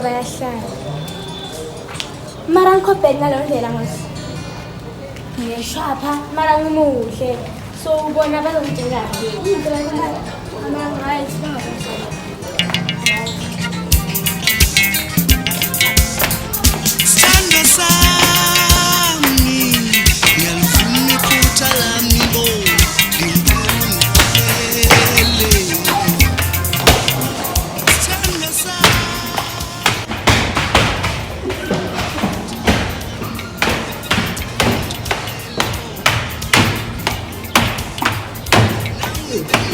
Bayahlala. Mara ngikho bad ngaleyo ndlela mos. Ngiyashapha mara ngimuhle. So ubona bazongitshela. Mara hayi sibanga. Sithando sami, ngiyalivuma iphutha lami bo, ngilungele. Sithando sami.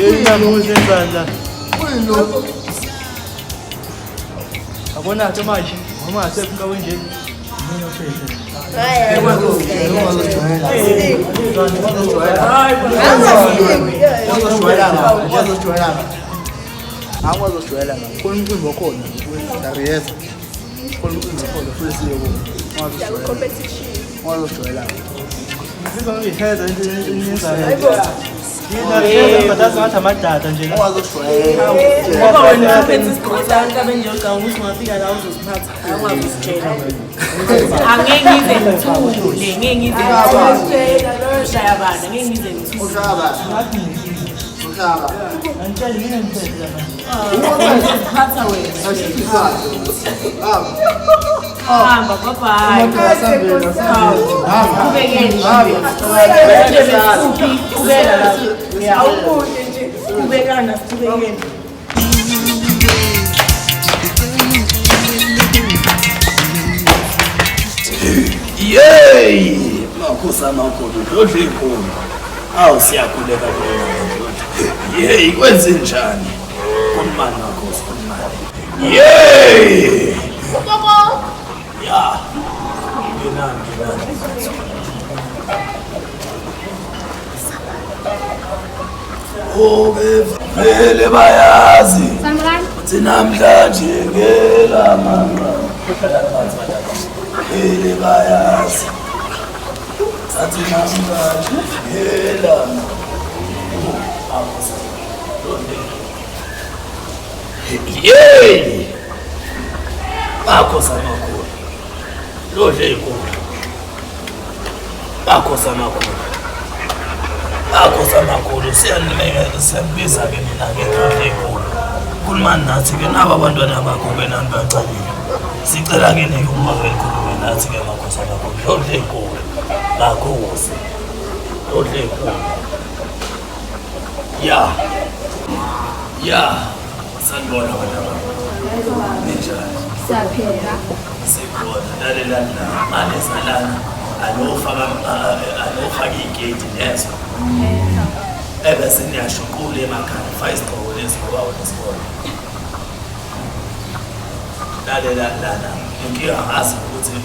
Yini la? Yabona ke manje, noma asekho inkawu nje. Mina ophethe. Angwazosijwayela nga khona umcimbi wakhona dariyeza khona umcimbi wakhona futhi siye kuwo. Ungazosijwayela. Ngizizwa ngiheza into eniyenzayo. Yini badazi ngathi amadada nje la. Ungazosijwayela. Ngoba wena uphethe isigqoko sakho abe nje uganga ukuthi ungafika la uzoziphatha, awungaze usitshela. Angeke ngize ngithule, ngeke ngize ngithule. Ushaya bana, ngeke ngize ngithule. Ushaba. Ushaba. Angitsheli mina ngiphethe la manje. Uzoziphatha wena. Hamba. Hamba, bye bye. Qhubekeni. Nje besifuphi, qhubeka la. Awukude nje. Qhubekana, siqhubekeni. Yey! Makhosi amakhulu, dlodla inkulu. Awu siyakhuleka kuwena dlodla. Yey, kwenze njani? Kunimani makhosi, kunimani. Yey! Ya. Ngenani, ngenani. Oh, vele bayazi. Sanibonani. Uthi namhlanje ngelamanqa. Vele bayazi. Sathi namhlanje ngelamanqa. Yey! Makhosi amakhulu. Lodle inkulu. Makhosi amakhulu. Makhosi amakhulu siyanimeka siyakubiza ke mina ke lodle inkulu. Khulumani nathi ke naba abantwana bakho ke nani bacalile. Sicela ke nike ukuba ke nikhulume nathi ke makhosi amakhulu. Lodle inkulu. Makhosi. Lodle inkulu. Ya. Ya. Sanibona bantwana bami. Ninjani? Siyaphila. Sikhona lalelani la mane salana anofaka anofaka igate nezo ebese niyashuqula emakhaya faka isigqoko lesi ngoba wena isikole lalelani lana inkinga ngazi ukuthi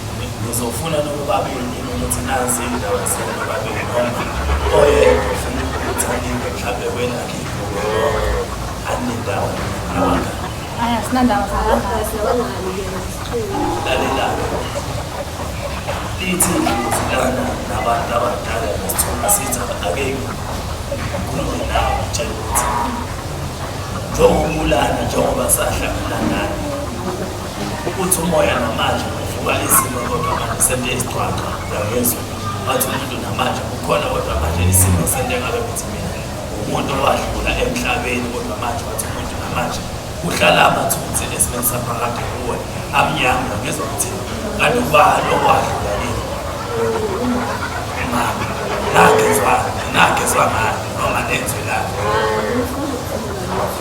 nizofuna nobabili nini ukuthi nazi iy'ndaba zenu nobabili noma oyedwa ufuna ukuthi anike mhlawumbe kwelakhe ibhuku anindawo nabangani. Hayi asinandaba sabangani. Lalelani, lithi idlozi lana nabantu abadala nesithunywa sithi ake ngikhulume nawe ngitshele ukuthi njengoba njengoba sahlangana nani ukuthi umoya namanje uvuka isimo kodwa manje sento eyisigcwagcwa uyangizwa wathi umuntu namanje kukhona kodwa manje isimo sento engabe ngithi mina umuntu owadlula emhlabeni kodwa manje wathi umuntu namanje kuhlala amathunzi esimeni saphakade kuwe amnyama ngizwa ukuthi kanti ubani owadlula kini mama nagezwa nagezwa ngani noma nenzwe lani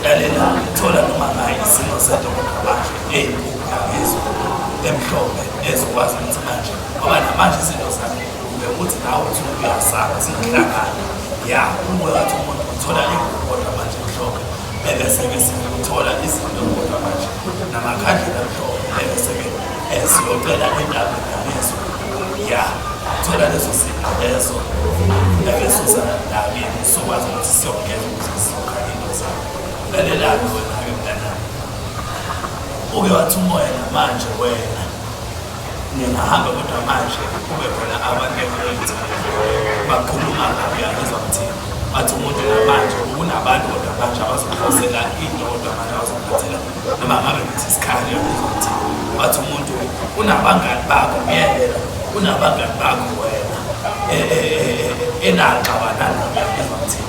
lalela thola noma ngayi isimo sento kodwa manje eyinkukhu yangizwa emhlophe ezokwazi ukuthi manje ngoba namanje izinto zami ube ukuthi nawe uthi uyasaba singahlangani ya umoya wathi umuntu uthola ingubo kodwa manje emhlophe ebese-ke sithola izinto kodwa manje namakhandlela amhlophe ebese-ke siyocela entabeni yamezwe ya thola lezo zinto lezo ebesuza la-ke sokwazi ukuthi siyongena ukuze sizokhanya into zakho. Lalelani wena-ke mntanami, uke wathi umoya namanje wena ningahamba kodwa manje kube khona abantu engathi bakhuluma kabi angizwa kuthini. Bathi umuntu namanje kunabantu kodwa manje abazophosela into kodwa manje abazophathela noma ngabe ngithi isikhali ukuthi bathi umuntu unabangani bakho ngiyena unabangani bakho wena enaxabana nabo uyangizwa ukuthi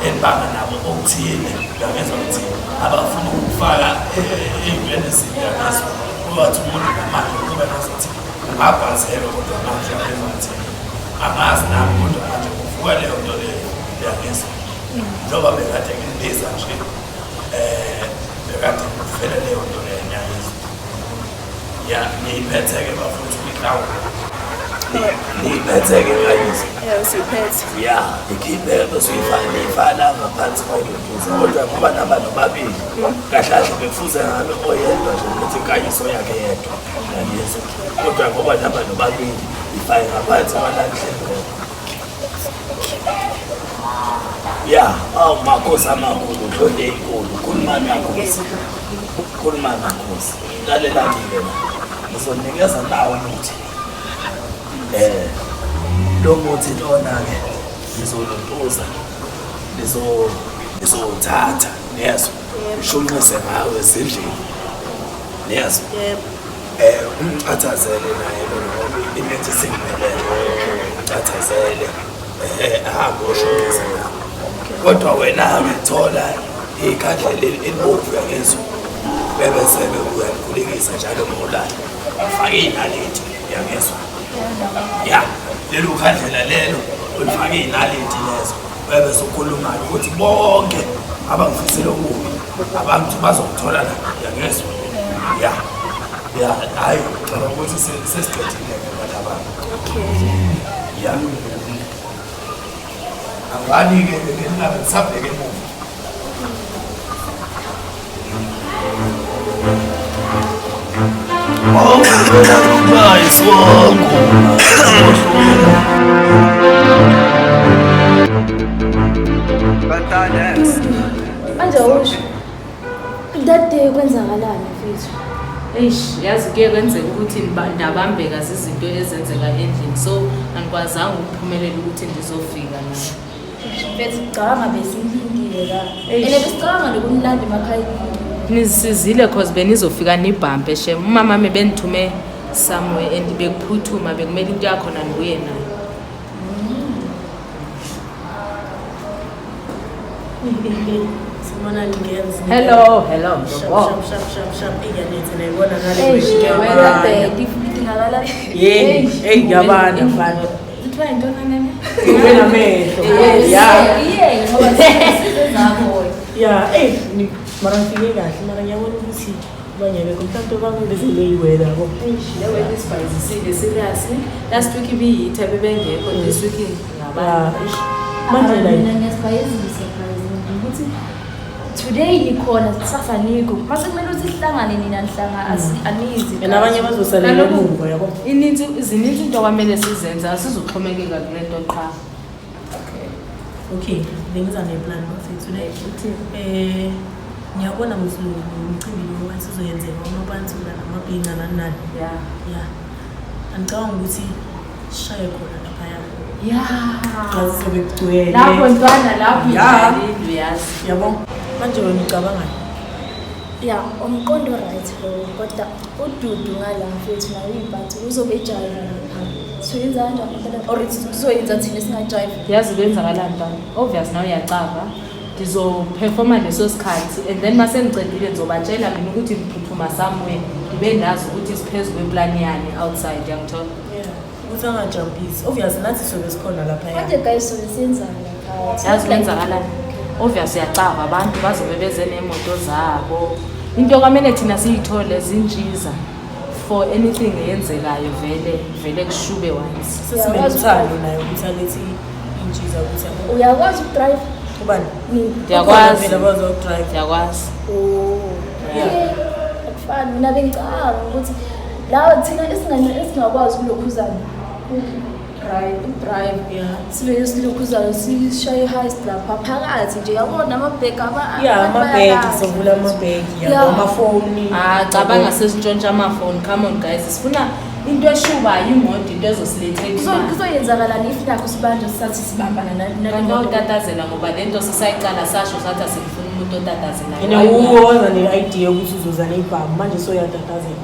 enibanga nabo okuthile uyangizwa ukuthi abafuna ukufaka ey'ntweni ezimbi uyangizwa wathi umuntu namanje kube ngazuthi ungagwazelwa kodwa manje uyangizwa ukuthi angazi nami kodwa manje kuvuka leyo nto leyo uyangizwa njengoba bekade ngimbiza nje bekade ngivele leyo nto leyo ngiyangizwa ya niyiphethe-ke bafuthi inhlawulo niyiphethe-ke ngayizwa Siyiphethe. Ya ikhiphe bese uyifaka ngaphansi kwayilontuza kodwa ngoba naba nobabili kahle kahle bekufuze ngabe oyedwa nje ukuthi inkanyiso yakhe yedwa ngiyangizwa kodwa ngoba naba nobabili ifake ngaphansi kwalanihleli khona. Ya awu makhosi amakhulu hlonde inkulu khulumani makhosi khulumani makhosi lalelani-ke la ngizonikeza nawo umuthi lo muthi lona-ke ngizolontuza ngizowuthatha niyezwa ngishunqise ngawo ezindlini niyezwa umcathazele naye lona ngoba imithi singiphelele umcathazele ahambe oshunqise ngawo kodwa wena-ke thola ikhandlela elibomvu uyangizwa bebese-ke uyalikhulekisa njalo mawulala ufake iy'naliti uyangizwa ya lelo khandlela lelo ulifake iy'naliti lezo bebe sokhuluma-ke ukuthi bonke abangifisela okubi abantu bazokuthola la uyangizwa ya ya hhayi ngicabanga ukuthi sesiqedile-ke abantu abami ya angani-ke ngingabe ngisabheke emuva. Manje awusho that day kwenzakalani mfethu? Eish, yazi kuye kwenzeka ukuthi ndabambeka zizinto ezenzeka endlini so angikwazanga ukuphumelela ukuthi ndizofika la. Mfethu cabanga besimlindile la. Eish. Ene besicabanga nokumlanda emakhaya. Nisizile cause benizofika nibhampe shem. Umama wami bendithume somewhere and bekuphuthuma bekumele into yakhona ndibuye nayo. Sibonani girls. Hello, hello. Shap Mdogo. shap shap shap shap. Iyanethe nayibona ngale Eish, kuyabanda. wena idingakala. Hey, hey ngiyabanda mfana. Kuthiwa yintoni nene? Nginamehlo. Ya. Yeah, ngoba size zakho. Ya, eh mara ngifike kahle mara ngiyabona ukuthi abanye bekho mhlawumbe bangibizele iwela yabo. Eish, le weather isibhayizisile seriously. Last week ibiyitha bebengekho, this week ngabantu. Ya, eish. Manje Mina like ngiyasibhayizisa guys ukuthi today nikhona kusasa nikho. Mase kumele ukuthi sihlangane nina nihlanga anizi. and abanye bazosalela Kaloku- emuva yabo. Ininzi zininzi into kwamele sizenze asizuxhomekeka kule nto qha. Okay, bengiza neplan bafethu ne. Ngiyabona umcimbi lo wathi uzoyenzeka amapantsula namabhinca nani nani. Yeah. Ya. Angicabanga ukuthi sishaye khona laphaya. Yeah. Ngazi sobe kugcwele. Lapho ntwana lapho Ya. idlalile uyazi. Yabo. Manje wena ucabangani? Ya, umqondo right lowo kodwa ududu ngala mfethu nayo ibhanti uzobe ejayiva lapha. Soyenza kanjani phela or sizoyenza thina singajayiva? Yazi kwenzakalani ntwana? Obvious nawe uyacava. Ndizoperforma leso sikhathi and then mase ngicedile ngizobatshela mina ukuthi ngiphuthuma somewhere ngibe ndazi ukuthi siphezu kweplani yani outside yangithola. Yeah. Ukuthi angajampisi. Obvious nathi sobe sikhona laphaya. Manje guys sobe senzani lapha? Yazi kwenzakalani? Obvious uyacava abantu bazobe beze nemoto zabo. Into kwamele thina siyithole zintshiza for anything eyenzekayo vele vele kushube once. Sesimele naye ukuthi alethi intshiza ukuthi yabo. Uyakwazi ukudrive? Ubani? Mina. Ndiyakwazi. Phela bazodrive. Ndiyakwazi. Oh. Yeah. Akufani mina bengicabanga ukuthi lawa thina esingakwazi ukulokhuzana. Drive. Sivele silokhuzayo sishaye heist lapha phakathi nje yabona amabhegi aba Yeah, amabhegi sovula amabhegi, yabo amafoni. Ah, cabanga sesintshontsha amafoni. Come on guys, sifuna into eshubayo imoto into ezosilethela imali. Kuzoyenzakalani if nakho sibanjwe sisathi sibambana Kanti awutatazela ngoba le nto sisayicala sasho sathi asimfuni umuntu otatazelayo. And uwoza ne-idea yokuthi uzoza nebhamu manje soyatatazela.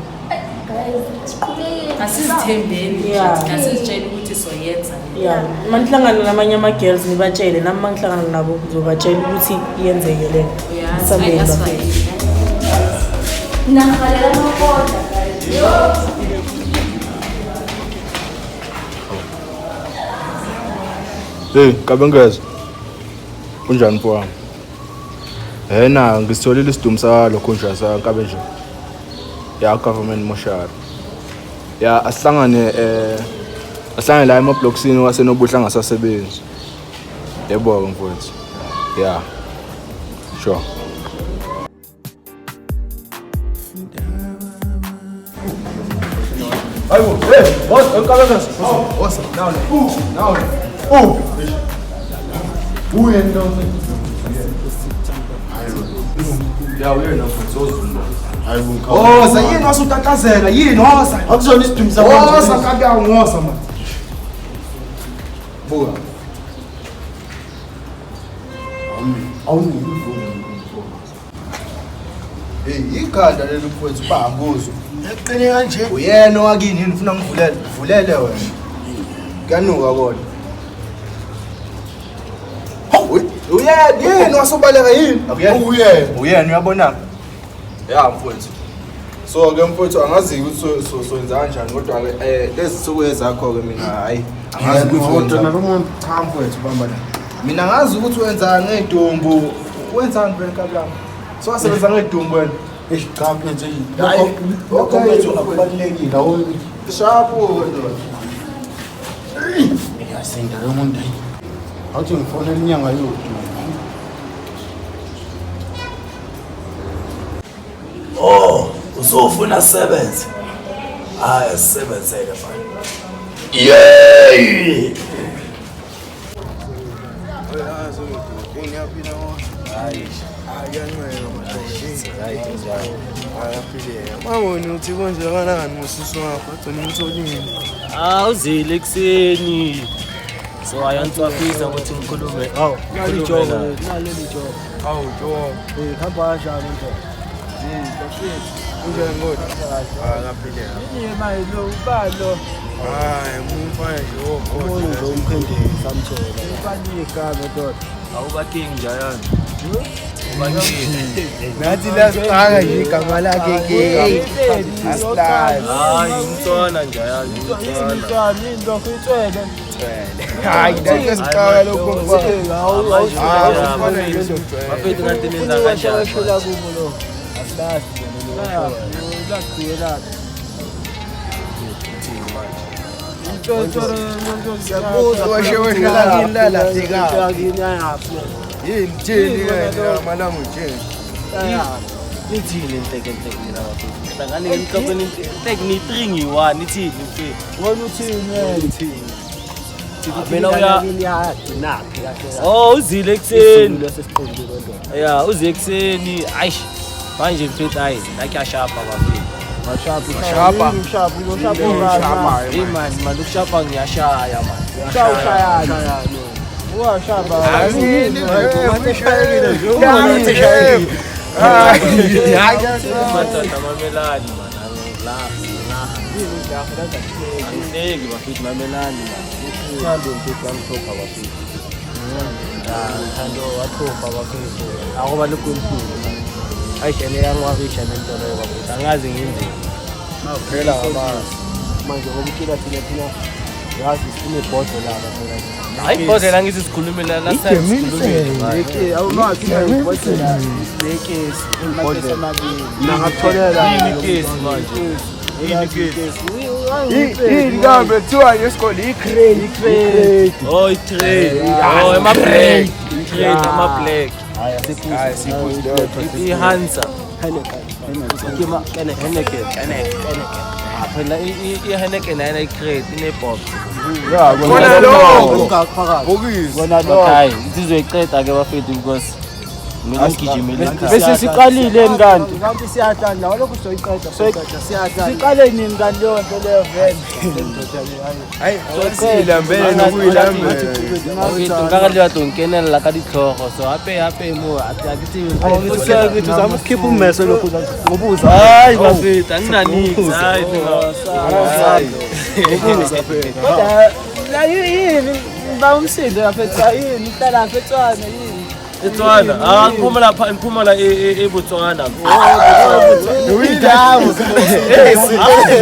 Guys, siqhubekeni. Asizithembeni nje Yeah. thina sizitshela ukuthi soyenza. Yeah, manihlangana namanye ama-girls nibatshele, nami mangihlangana nabo ngizobatshela ukuthi iyenzeke le nto. Uyazi, Sambeni ayi, bafethu. Nahalela amakoda guys. Hey, Kabengeza. Kunjani mfowami? Hena ngisitholile isidumu salokho nje sankabe nje. Ya government moshari. Ya asihlangane asihlangane la emablocksini wasenobuhle angasasebenzi. Yebo mfowethu. Ya. Sure. Hayibo, hey, boss, Kabengeza. Boss, now. Now. Oh. Uye ndo. Ya uyena mfowethu ozumba. Oza yini wasutatazela yini oza Akuzona isidumu sabantu. Oza kabi angoza man. Buka. Awungivumi mfowethu. Hey, ikhanda leli mfowethu banguzwa. Eqine kanje. Uyena owakini yini ufuna ngivulele? Vulele wena. Kuyanuka kodwa. Uyena yini wasubaleka yini? Akuyena. Uyena. Uyena uyabona? Ya mfowethu. So ke mfowethu angazi ukuthi soyenza kanjani kodwa ke lezi nsuku ezakho ke mina hayi angazi ukuthi wenza. Cha mfowethu bamba la. Mina ngazi ukuthi wenza ngedumbu. Wenzani vele kabla? So wasebenza ngedumbu wena. Eish cha mfethu. Lokho mfethu akubalulekile awu. Sharp ndoda. Ngiyasinda lo muntu. Awuthi ngifonela inyanga yodumo. Oh, usufuna sebenze. Hayi sisebenzele mfana. Yey! Mawona uthi kwenzakalani ngosisi wakho agcina umtholile. Ah, uzile ekuseni. So ayantswafisa ukuthi ngikhulume. Awu, naleli job. Awu job. Eh, hamba kanjani nje? Kunjani kodwa? Ah, ngaphileka. Yini manje lo ubalo? Hayi, umfana nje Umuntu nje umphendeni samthola. Ubani igama ndoda? Awubaking nje ayani. Nathi la sixaka nje igama lakhe ke. Asilazi. Hayi, umntwana nje ayani. Umntwana into kuyitswele. Hayi, ngeke sixaka lokho mfana. Hawu, bafethu ngathi nenza kanjani? Kubo lo. Asilazi nje lo. Laqhiyela. Yini thini ke malamu nje? Nithini inhleke mina bafethu? Hlangane ngenhloko inhleke ni 3 ngi1 nithini mfethu? Wena uthini wena? Uthini? Mina uya Oh, uzile ekuseni. Yeah, uzile ekuseni. Ayish. Manje mfethu hayi, la kuyashapa bafethu. Mashapa. Mashapa. Hey man, man ukushapa ngiyashaya man. Ushaya. Uwashapa. Madoda mamelani man, angilaphi la. Angineki bafethu mamelani man. Uthando mfethu wamhlopha bafethu. Uthando wahlopha bafethu. Akuba lokho. Ayish ene yangiwarisha lento leyo bafethu. Angazi ngenzeni. Phela ngamanzi. Manje ngomtshela thina yazi sifune ibhodlela la phela. Hayi ibhodlela ngithi sikhulume la last time sikhulumile. Leke awumazi ibhodlela lekesi amakesi amabili. Nangakutholela Yini ikesi manje? Yini ikesi? Yini kambe kuthiwa yesikole i-crate. Oh i-trade. Oh ema-black. I-trade ama-black. Hayi siphuzi leyo. I-Hansa. Heineken. Heineken. Phela i-Heineken ayina i-crate ine-box. Ya Khona lokho. Bokisi. Kona lokho. Hayi, sizoyiqeda ke bafethu because mina ngigijimele. Bese siqalile kanti. Kanti siyahlala lokho soyiqeda soyiqeda siyahlala. Siqale nini kanti leyo nto leyo vele? Hayi, silambele nokuyilambele. Bafethu nka le batlo nkenela ka ditlhogo so hape hape mo a ke tsebe. Ukuthi uzama ukukhipha ummeso lokhu ngobuza. Hayi bafethu anginanix. Hayi Hayi. Ngobuza phela. Kodwa la yini ba umsindo bafethu yini ihlala lapha eTshwane yini? eTswana. Ah ngiphuma lapha ngiphuma la eBotswana. Uyindawo.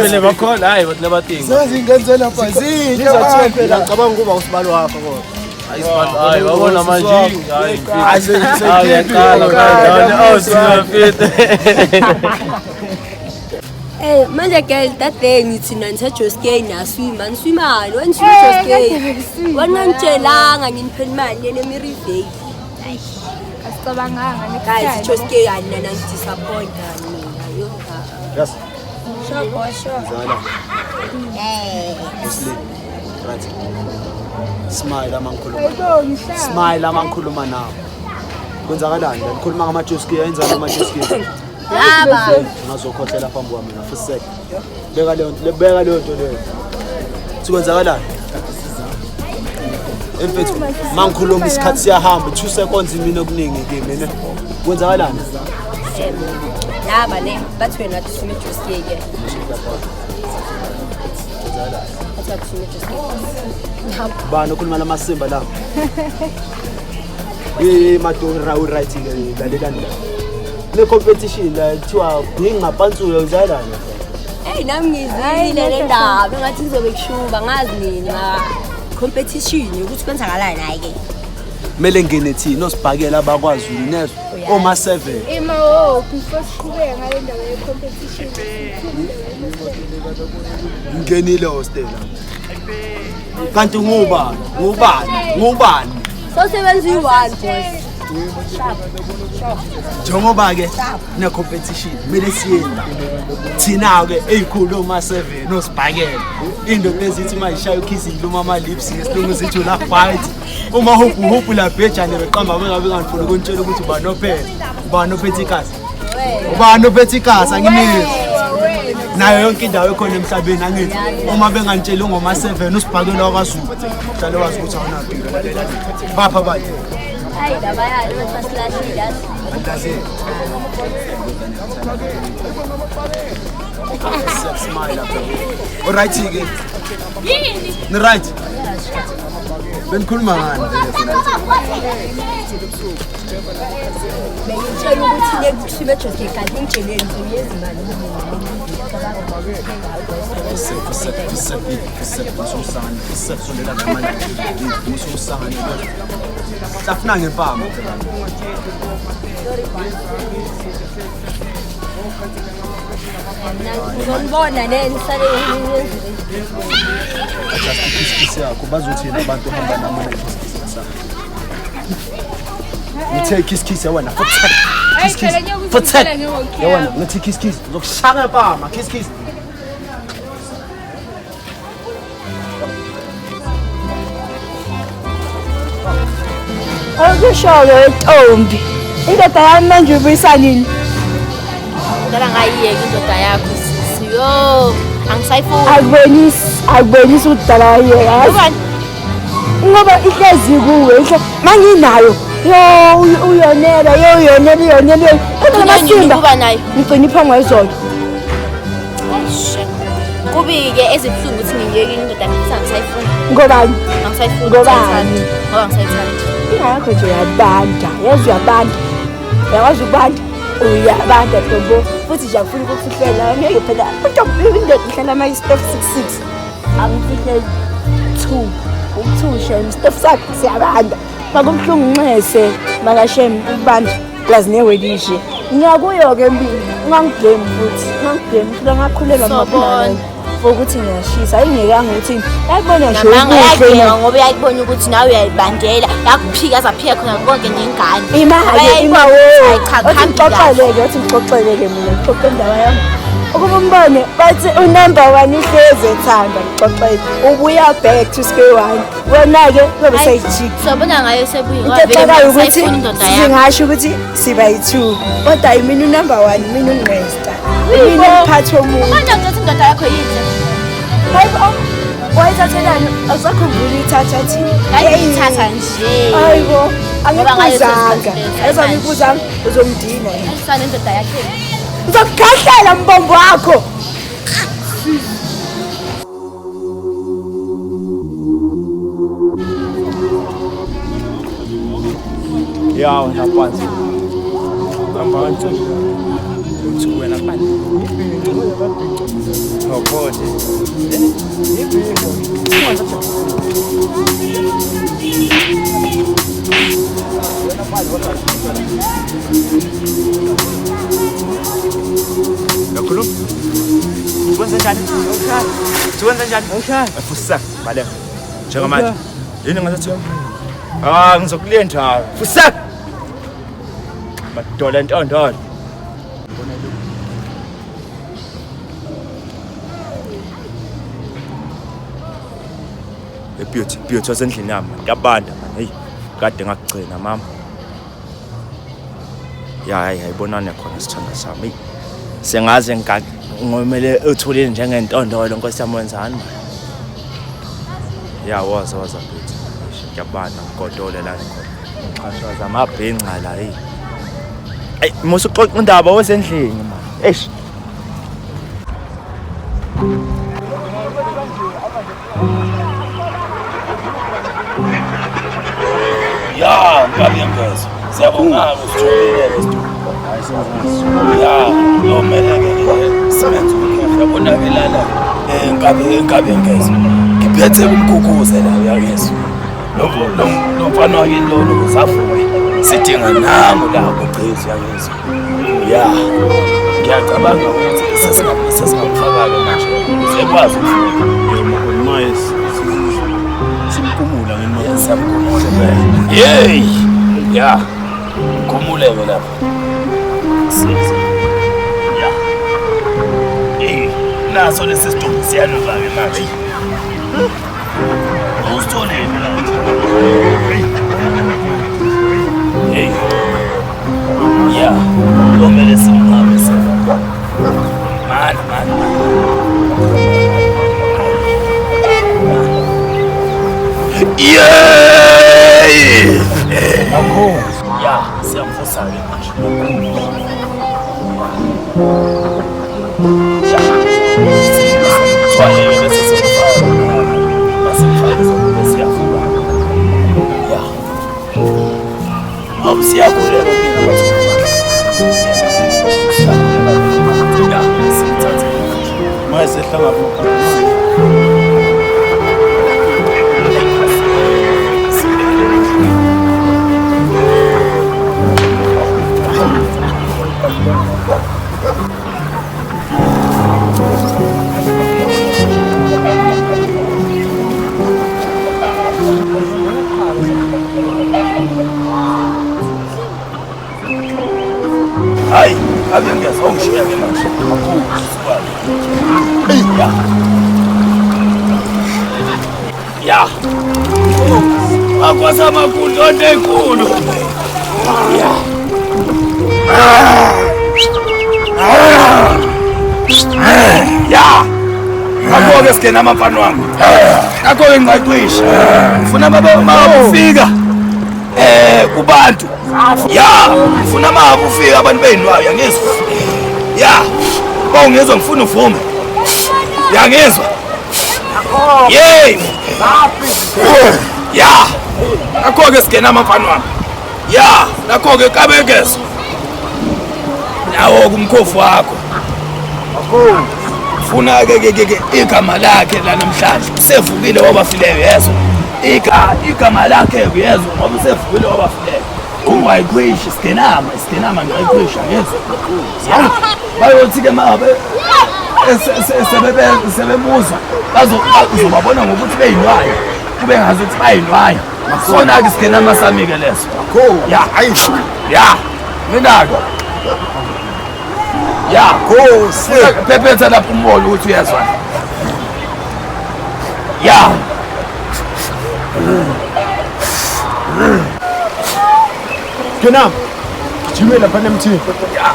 Vele bakhona hayi bathi labatinga. Sezingenzela pha zinhle abantu. Ngicabanga ukuba usibalo wakho kodwa. Hayi wabona manje hayi hayi yaqala manje oh siyafita. Eh manje girl that day ngithi mina ngiseJoskay niyaswima niswimani wena niswima eJoskay wena ngitshelanga nginiphela imali yena emiriveki. Asicabanganga next Guys time. iJoskay anina ngidisappoint mina yo. Yes. Sure boy, sure. Zala. Wesley. Right. Smile amangikhuluma. Smile amangikhuluma nawe. Kwenzakalani? Ngikhuluma ngama-Joskay, ayenzani ama-Joskay? Laba. Ngazokhohlela phambi kwami mina futhi. Beka leyo nto, beka leyo nto leyo. Sikwenzakalani? Mfethu, mangikhuluma isikhathi siyahamba, 2 seconds mina okuningi kimi mina. Kwenzakalani? Laba ne bathi wena wathi uswima eJoskay ke. Bathi wathi uswima eJoskay. Bani okhuluma lamasimba la? Hey madora u right ke lalelani la. Ne competition la kuthiwa ngingapantsula uzalana. Hey nami ngizwile le ndaba engathi ngizobe kushuba ngazi nini ma competition ukuthi kwenzakalani hayi ke. Kumele ngene thina osibhakela abakwaZulu nezwe oma 7. Ima oh before siqhubeke ngale ndaba ye competition. Ngenile hostel. Kanti ngubani? Ngubani? Ngubani? So sebenza i-one boss. Njengoba ke ne competition kumele siyeni thina ke ezikhulu oma 7 osibhakela indoda ezithi mayishaya ukhisi iluma ama lips ngesilungu sithi la fight uma huphu huphu la bhejane beqamba bengabe ngifuna ukuntshela ukuthi ubani ophethe ubani ophethe ikasi ubani ophethe ikasi anginizwa nayo yonke indawo ekhona emhlabeni angithi uma bengantsheli ngoma 7 usibhakela wakwaZulu hlale wazi ukuthi awunampilo bapha abanye. Hayi laba yalo bathi basilahlile yazi. Smile apha. Alright ke. Yini? Ni right. Benikhuluma ngani vele tonight? Bengitshela ukuthi nekuswima eJoskay kanti ngitsheleni ngiyezimali. Safuna ngempama. Ngizonibona ne nisale Just ikisikisi yakho bazothina abantu ohamba nami nekisikisi sakho. Ngithe ikisikisi wena futhi. Hayi phela ngiyokuzitshela nge-walk Yabona yami. ngithi kiss kiss ngizokushaya ngempama kiss kiss. Okushoyo ntombi. Indoda yami manje ubuyisa nini? Ngicela ngayiyeka indoda yakho sisi. Yo, angisayifuni. Akubonisi, akubonisi ukuthi dala wayiyeka. yazi. Ubani? Ngoba ihlezi kuwe, ihle manginayo. Yo uyonela, yo uyonela, uyonela. Kodwa Ugcine nini masimba. ukuba nayo? Ngigcina iphongo izolo. Eish. Kubi-ke ezibuhlungu ukuthi ngiyeke indoda yami futhi angisayifuni. Ngobani? Angisayifuni. Ngobani? Ngoba angisayithandi. Ingakho nje uyabanda, yazi uyabanda. Uyakwazi ukubanda, uyabanda ntombo. Futhi nje angifuni ukukufihlela, ngeke phela intombi indoda ihlala ama step 66. Angifihleli 2. U2 shem, step sakhe siyabanda. Makumhlungu nxese, makashem ukubanda plus newelishi. Ngiyakuyo ke mbili, ungangiblame futhi, ungangiblame futhi ngakhulelwa Sobona. For ukuthi ngiyashisa, ayingekanga ukuthi yayibona nje Namanga ubuhle yakuyeka ngoba uyayibona ukuthi nawe uyayibandela. Yakuphika azaphika khona konke nengane. Ima-ke Bayayibona ima wo. ukuthi hayi cha Othi kuhambi kahle. ngixoxele-ke, othi ngixoxele-ke mina, ngixoxe indaba yami. Ukuba umbone bathi unumber 1 uhlezi ethanda ngixoxele. Ubuya back to square one. Wena-ke uyobe seyijika. Sobona ngayo sebuye Into exakayo ukuthi singasho ukuthi siba yi-two kodwa yimina unumber 1 mina ungqesta. Mina umphathi womuntu. Manje ngizothi indoda yakho yinhle. Hayibo, wayithathelani? Awusakhumbuli ithatha thini? Ngangiyithatha nje. Hayibo, Ngoba ngaleso angikuzanga. sikhathi leso, Ezangikuzanga uzomdina yena. Ayifana nendoda yakhe. Ngizokukhahlela mbombo wakho. Ya wena phansi. Hamba kanti. Uthi wena phansi. Ngokhoje. Yakhuluma. Ukwenza njani? Ukwenza njani? Fusa, baleka. Njengamanje. Yini ngazathi? Ah, ngizokulinda. Fusa. Madola ntondolo. Beauty, beauty wasendlini yami. Ngiyabanda man. Hey, kade ngakugcina mama. Ya hayi ayibonane khona sithanda sami. Hey. Sengaze ngomele uthulile njengentondolo Nkosi yami wenzani man. Ya waza waza beauty. Ngiyabanda ngigodole la khona. Ngiqhashaza amabhinca la hey. Ay, musu uxoxa indaba wesendlini man. Eish. Ya, nkabi yempezo. Siyabonga usitholile lesitulo. Ya, lomele ke simenze umkhufu yabona ke lana nkabi yempezo. Ngiphethe umkhukhuze la uyangizwa. Lo mfana wakini lona uzavuke. Sidinga nangu la kugqiza uyangizwa. Ya, ngiyacabanga ukuthi sesingamfaka ke manje. Sekwazi ukuvuka. Yebo, simkhumula ngenxa. Siyamkhumula. Hey! Ya. Ngikhumuleke lapha. Siza. Ya. Eh, naso lesi sidumbu siyanuka ke manje. Usitholeni la? Hey. Ya, lomele simhambe sena. Man, man. Yey! Ya, siyamvusa ke manje. Ya. Thwale bese simfaka. Basimfaka siyavuka. Ya. Hawu siyakhuleka mina bathi. Siyakhuleka. Ya, simthathe. Manje sehlangaphi? Hayi, ake ngiyazongishiya ke manje. Ya. Ya. Akwasamakhulu enkulu. Ya. Ya. Akho-ke singena amafana wami. Akho-ke ngingaqisha. Ngifuna mabufika kubantu. Ya, ngifuna mabufika abantu beyinwayo yangizwa. Ya. Bawungizwa ngifuna uvume. Yangizwa. Yey. Ya. Akho-ke singena amafana wami. Ya, nakho-ke kabekezo. Nawo kumkhofu wakho. Funa ke igama lakhe la namhlanje usevukile wabafileyo yezwa. Igama lakhe yezwa ngoba usevukile wabafileyo. Ungayiqwishi singenama ngiyayiqwisha yezwa. Bayothi ke mabe sebebuza bazobabona ngokuthi beyinwayo. Kube ngazi ukuthi bayinwayo. Sona ke singenama sami ke leso. Ya, ya. Mina ke. Ya, khosi. Phephetha lapho umbone ukuthi uyezwa. Ya. Kena. Gijime lapha nemthini. Ya.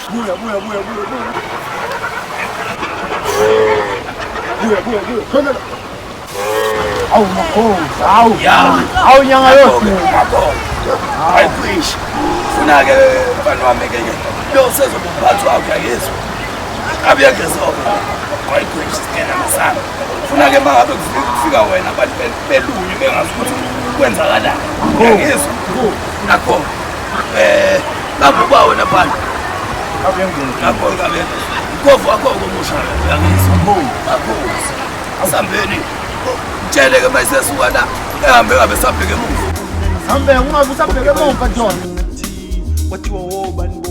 Buya, buya, buya, buya, buya. Buya, buya, buya. Khona la. Awu makhosi, awu. Ya. Awu nyanga yonke. Hayi kwish. Funa ke mfana wami ke ke. Lo sezoba umphathi wakho uyangizwa. Abiyagezwa. Hayi kwish singena nesana. Funa ke mangabe kufika wena abantu belunye bengazi ukuthi kwenzakalani. Uyangizwa. Nakho. Lapho ba wena phana. Ngakho ngabe inkovu wakho komusha uyangizwa. Makhosi. Asambeni. Mtshele ke mayisesuka la. Ehambe ngabe sabheke emuva. Hambe ungabe usabheke emuva John. Kwathiwa wobani.